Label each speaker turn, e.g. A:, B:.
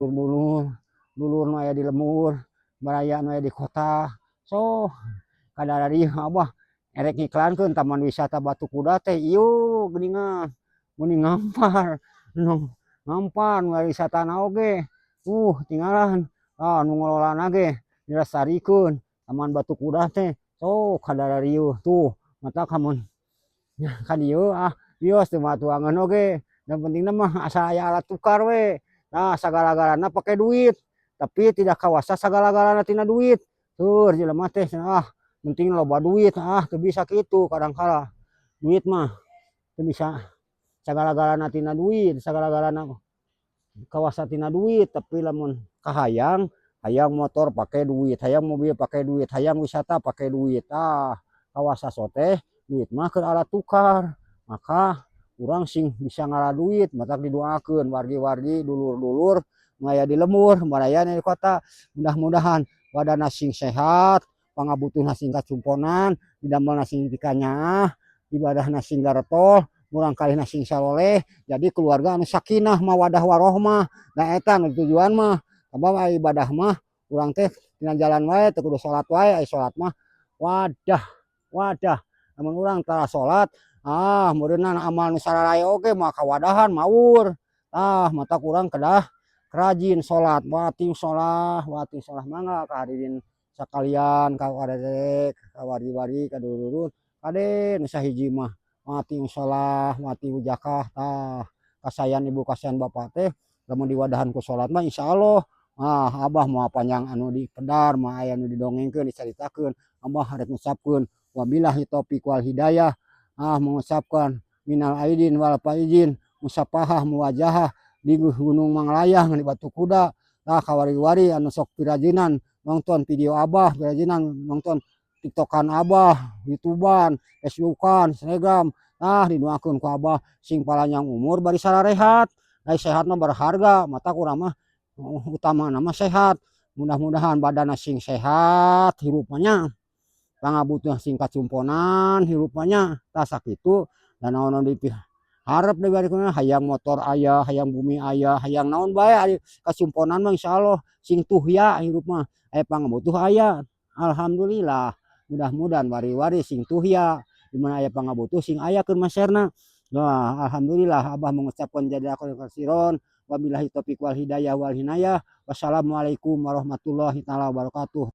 A: Dulur dulur nu aya di lembur, baraya nu aya di kota, so kadari Abah erek ngiklankeun Taman Wisata Batu Kuda teh ieu geuningan meuni ngampar nu ngampar nu wisatana oge tinggalan nu ngelolana ge dilestarikeun Taman Batu Kuda teh. Sok kadararieuh tuh matak lamun ka dieu wios teu matuangeun oge, nu pentingna mah asal aya alat tukar we. Nah, sagala-galana pake duit, tapi tidak kawasa sagala-galana tina duit. Seueur jelema teh penting loba duit, teu bisa kitu. Kadangkala duit mah teu bisa sagala-galana tina duit, sagala-galana kawasa tina duit. Tapi lamun kahayang, hayang motor pake duit, hayang mobil pake duit, hayang wisata pake duit, kawasa teh duit mah keur alat tukar. Maka urang sing bisa ngala duit. Matak didoakeun wargi-wargi, dulur-dulur nu aya di lembur, baraya nu di kota, mudah-mudahan badanna sing sehat, pangabutuhna sing kacumponan, didamelna sing dipikanyaah, ibadahna sing garetol, murangkalihna sing saloleh, jadi keluarga anu sakinah mawadah warohmah. Nah, eta nu tujuan mah. Sabab ari ibadah mah urang teh tina jalan wae, teu kudu salat wae. Ari salat mah wadah wadah, lamun urang tara salat meureunna amal nu sararae oge moal kawadahan, mawur. Tah, matak urang kedah rajin salat, wati shalah wati shalah. Mangga ka hadirin sakalian, ka warerek, ka wargi-wargi, ka dulur-dulur, kade nu sahiji mah wati shalah wati zakah. Tah, kasayan ibu, kasayan bapak teh lamun diwadahan ku salat mah insyaallah Abah moal panjang anu dipedar, moal aya nu didongengkeun, dicaritakeun. Abah rek ngucapkeun wabillahi taufik wal hidayah, mengucapkan minal aidin wal faizin, musafahah muwajahah di Gunung Manglayang, di Batu Kuda. Tah, ka wari-wari anu sok pirajinan nonton video Abah, pirajinan nonton TikTokan Abah, YouTubean, Facebookan, Instagram, tah didoakeun ku Abah sing palanjang umur bari sararehat. Ai sehat mah berharga, matak urang mah utamana mah sehat. Mudah-mudahan badanna sing sehat hirup mah nya, pangabutuh sing kacumponan hirup mah nya. Tah, sakitu da naon nu dipiharep deui bari hayang motor aya, hayang bumi aya, hayang naon bae, ari kacumponan mah insyaallah sing tuhya hirup mah, aya pangabutuh aya, alhamdulillah. Mudah-mudahan wari-wari sing tuhya, di mana aya pangabutuh sing aya keur maserna. Nah, alhamdulillah Abah mengucapkan jazakallahu khairan, wabillahi taufik wal hidayah wal inayah, wassalamualaikum warahmatullahi taala wabarakatuh.